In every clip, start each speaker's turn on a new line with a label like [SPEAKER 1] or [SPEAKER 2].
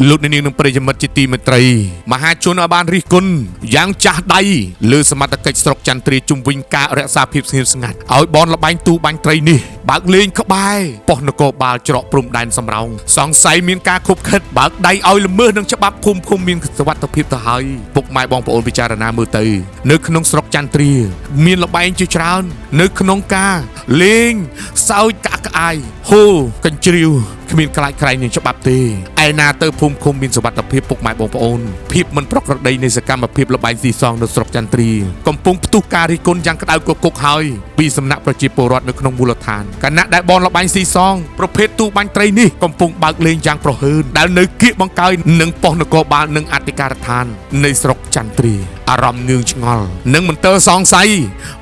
[SPEAKER 1] លោកអ្នកនាងនិងប្រិយមិត្តជាទីមេត្រីមហាជនឲ្យបានរិះគន់យ៉ាងចាស់ដៃលើសមត្ថកិច្ចស្រុកចន្ទ្រាជុំវិញការរក្សាភាពស្ងៀមស្ងាត់ឲ្យបនលបែងទូបាញ់ត្រីនេះបើកលេងក្បែរប៉ុស្តិ៍នគរបាលច្រកព្រំដែនសំរោងសង្ស័យមានការខុបខិតបើកដៃឲ្យល្មើសនឹងច្បាប់ភូមិឃុំមានសុវត្ថិភាពទៅហើយពុកម៉ែបងប្អូនពិចារណាមើលទៅនៅក្នុងស្រុកចន្ទ្រាមានលបែងជាច្រើននៅក្នុងការលេងសើចក្អាកក្អាយហូកញ្ជ្រៀវគ្មានខ្លាចក្រែងនឹងច្បាប់ទេឯណាទៅភូមិឃុំមានសុវត្ថិភាពពុកម៉ែបងប្អូនភាពមិនប្រក្រតីនៃសកម្មភាពលបែងស៊ីសងនៅស្រុកចន្ទ្រាកំពុងផ្ទុះការរិះគន់យ៉ាងក្តៅគគុកហើយពីសំណាក់ប្រជាពលរដ្ឋនៅក្នុងមូលដ្ឋានខណៈដែលបនលបែងស៊ីសងប្រភេទទូបាញ់ត្រីនេះកំពុងបើកលេងយ៉ាងប្រហើនដែលនៅគៀកបង្កើយនឹងប៉ុស្តិ៍នគរបាលនិងអធិការដ្ឋាននៃស្រុកចន្ទ្រាអារម្មណ៍ងឿងឆ្ងល់និងមន្ទិលសង្ស័យ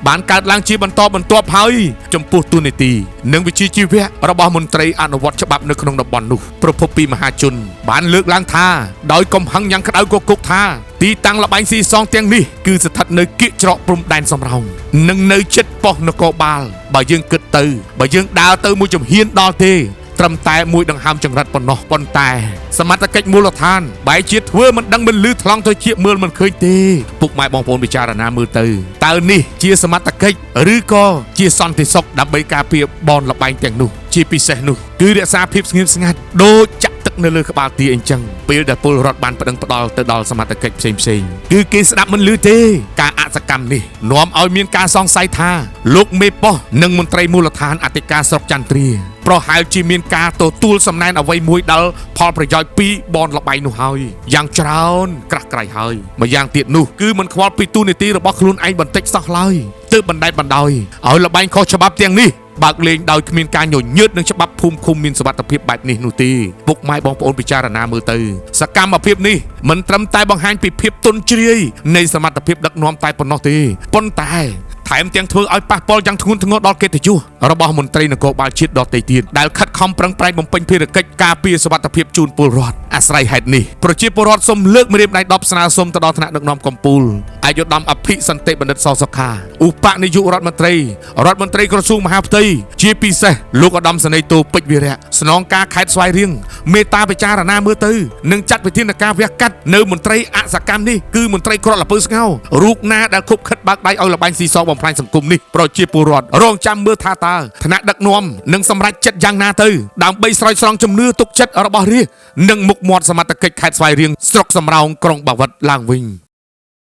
[SPEAKER 1] បានកើតឡើងជាបន្តបន្ទាប់ហើយចំពោះទូនីតិនិងវិជ្ជាជីវៈរបស់មន្ត្រីអនុវត្តច្បាប់នៅក្នុងតំបន់នោះប្រភពពីមហាជនបានលើកឡើងថាដោយកំហឹងយ៉ាងក្តៅគគុកថាទីតាំងលបែងស៊ីសងទាំងនេះគឺស្ថិតនៅគៀកច្រកព្រំដែនសំរោងនិងនៅជិតប៉ុស្តិ៍នគរបាលបើយើងគិតទៅបើយើងដើរទៅមួយជំហានដល់ទេត្រឹមតែមួយដង្ហើមចង្រិតប៉ុណ្ណោះប៉ុន្តែសមត្ថកិច្ចមូលដ្ឋានបែរជាធ្វើមិនដឹងមិនលឺថ្លង់ទៅជាមើលមិនឃើញទេពុកម៉ែបងប្អូនពិចារណាមើលទៅតើនេះជាសមត្ថកិច្ចឬក៏ជាសន្តិសុខដើម្បីការពារបនលបែងទាំងនោះជាពិសេសនោះគឺរក្សាភាពស្ងៀមស្ងាត់ដូចចាក់ទឹកនៅលើក្បាលទាអញ្ចឹងពេលដែលពលរដ្ឋបានប្តឹងផ្តល់ទៅដល់សមត្ថកិច្ចផ្សេងផ្សេងៗគឺគេស្ដាប់មិនឮទេការអសកម្មនេះនាំឲ្យមានការសង្ស័យថាលោកមេប៉ុស្តិ៍និងមន្ត្រីមូលដ្ឋានអធិការស្រុកចន្ទ្រាប្រហែលជាមានការទទួលសំណែនអ្វីមួយដល់ផលប្រយោជន៍ពីបនលបែងនោះហើយយ៉ាងច្រើនក្រាស់ក្រៃហើយម្យ៉ាងទៀតនោះគឺមិនខ្វល់ពីទូនីតិរបស់ខ្លួនឯងបន្តិចសោះឡើយទើបបណ្តែតបណ្ដោយឲ្យលបែងខុសច្បាប់ទាំងនេះបើកលេងដោយគ្មានការញញើតនឹងច្បាប់ភូមិឃុំមានសុវត្ថិភាពបែបនេះនោះទេពុកម៉ែបងប្អូនពិចារណាមើលទៅសកម្មភាពនេះមិនត្រឹមតែបង្ហាញពីភាពទន់ជ្រាយនៃសមត្ថភាពដឹកនាំតែប៉ុណ្ណោះទេប៉ុន្តែថែមទាំងធ្វើឲ្យប៉ះពាល់យ៉ាងធ្ងន់ធ្ងរដល់កិត្តិយសរបស់មន្ត្រីនគរបាលជាតិដទៃទៀតដែលខិតខំប្រឹងប្រែងបំពេញភារកិច្ចការពារសុវត្ថិភាពជូនពលរដ្ឋអាស្រ័យហេតុនេះប្រជាពលរដ្ឋសូមលើកម្រាមដៃ10ស្នើសុំទៅដល់ថ្នាក់ដឹកនាំកម្ពុជាអាយុដំអភិសន្តិបណ្ឌិតសសុខាឧបនាយករដ្ឋមន្ត្រីរដ្ឋមន្ត្រីក្រសួងមហាផ្ទៃជាពិសេសលោកឧត្តមសេនីយ៍តូពេជ្រវីរៈស្នងការខេត្តស្វាយរៀងមេត្តាពិចារណាមើលទៅនិងចាត់វិធានការវះកាត់នៅមន្ត្រីអសកម្មនេះគឺមន្ត្រីក្រក់លពើស្ងោរូបណាដែលខុបខិតបើកដៃឲ្យលបែងស៊ីសងបំផ្លាញសង្គមនេះប្រជាពលរដ្ឋរងចាំមើលថាតើថ្នាក់ដឹកនាំនឹងសម្រេចចិត្តយ៉ាងណាទៅដើម្បីស្រោចស្រង់ជំនឿទុកចិត្តរបស់រាស្ត្រនិងមុខមាត់សមត្ថកិច្ចខេត្តស្វាយរៀងស្រុកសំរោងក្រុងបាវិតឡើងវិញ។